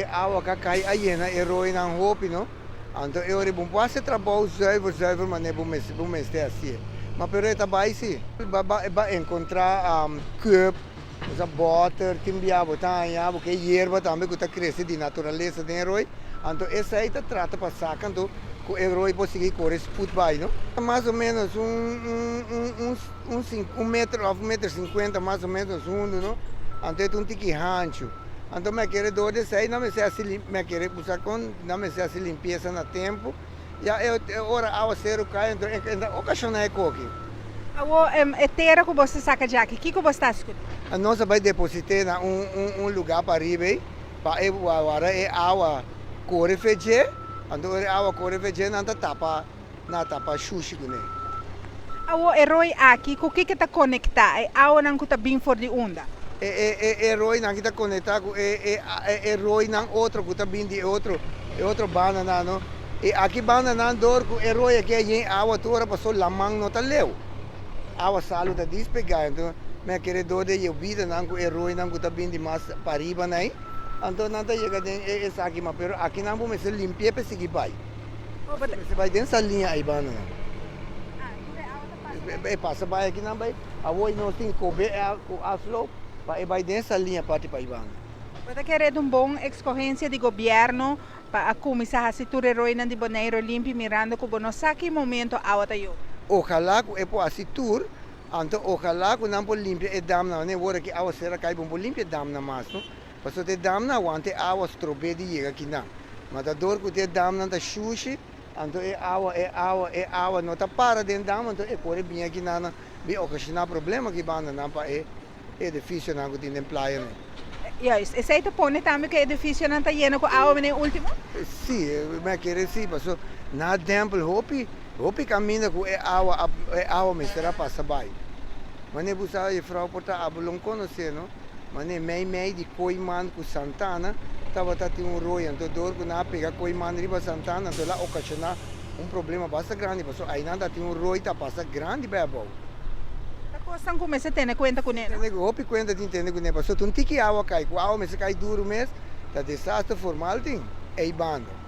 E awa ku a kai a yena e roinan hopi, no? Anto e ora bo por hasi trabou zuiver zuiver manera bo mester bo mester hasié. Ma pero e ta bai si. Ba ba ba enkontrá cup, osea bòter, tin bia bo ta haña bo ke yerba tambe ku ta krese di naturalesa den e roi. Anto esei ta trata pa saka anto ku e roi por sigui kore sput bai, no? Mas o ménos un un un un un sin un meter òf un meter sinkuenta mas o ménos hundu, no? Anto e ta un tiki hanchu. Anto mi a kere dor di esei nan mester hasi lim mi a kere busa kon nan mester hasi limpiesa na tempu ya e e ora awaseru kai anto e e ta okashoná e koki. Awor e tera ku bo ta saka djaki, kiko bo ta hasi ku e? Nos a bai deposit'é na un un un lugá pariba ei pa e wara e awa kore fe dje, anto ora e awa kore fe dje nan ta tapa nan a tapa shushi kuné. Awor e roi aki ku kiko ta konektá? E awanan ku ta bin for di unda? E e e e roinan aki ta konektá ku e e e e roinan otro ku ta bin di e otro e otro bandanan no. I aki bandanan dor ku e roi aki a yen awa tur ora paso laman no ta leu. Awa salu ta dispegá enton mi a kere dor di e yobidanan ku e roinan ku ta bin di mas pariba nan ei anto nan ta yega den e esaki ma pero akinan bo mester limpi'é pa e sigui bai. Mester bai den saliña ei banda nan. E pasa bai aki nan bai. Awor nos tin kobe ku afloop pa e bai den saliña parti pa ei banda. Bo ta kere ta un bon ekskohensia di gobièrnu pa a kuminsá hasi tur e roinan di Boneiru limpi mirando ku bo no sa ki momento awa ta yobe? Ojalá ku e por hasi tur, anto ojalá ku nan por limpia e damnan. Wanneer wor aki awa sera kai bo por limpia e damnan mas no. Pasobra e damnan awanta e awa strob'é di yega kinan. Ma ta dor ku te damnan ta shushi, anto e awa, e awa, e awa no ta para den dam, anto e kore bin akinan nan bin okashoná problema aki banda nan pa e edifisionan ku tin den playa nan. Juist, esei ta pone tambe ku e edifisionan ta yena ku awa meneer Ultimo? Sí, mi a kere sí, pasobra na dèmpel hopi, hopi kaminda ku e awa, e awa mester a pasa bai. Manera bo sa, jefrou por ta abo lo konosé, no? Mane mei mei di Kooiman ku Santana tabata tin un rooi anto dor ku nan a pega Kooiman riba Santana anto el a okashoná un problema basta grandi pasobra ainan ta tin un rooi ta pasa grandi bai abou. Ta kosnan ku mester tene kuenta kuné no? Tene hopi kuenta tin tene kuné pasobra ta un tiki awa kai ku awa mester kai duru mes ta desaster formal tin ei banda.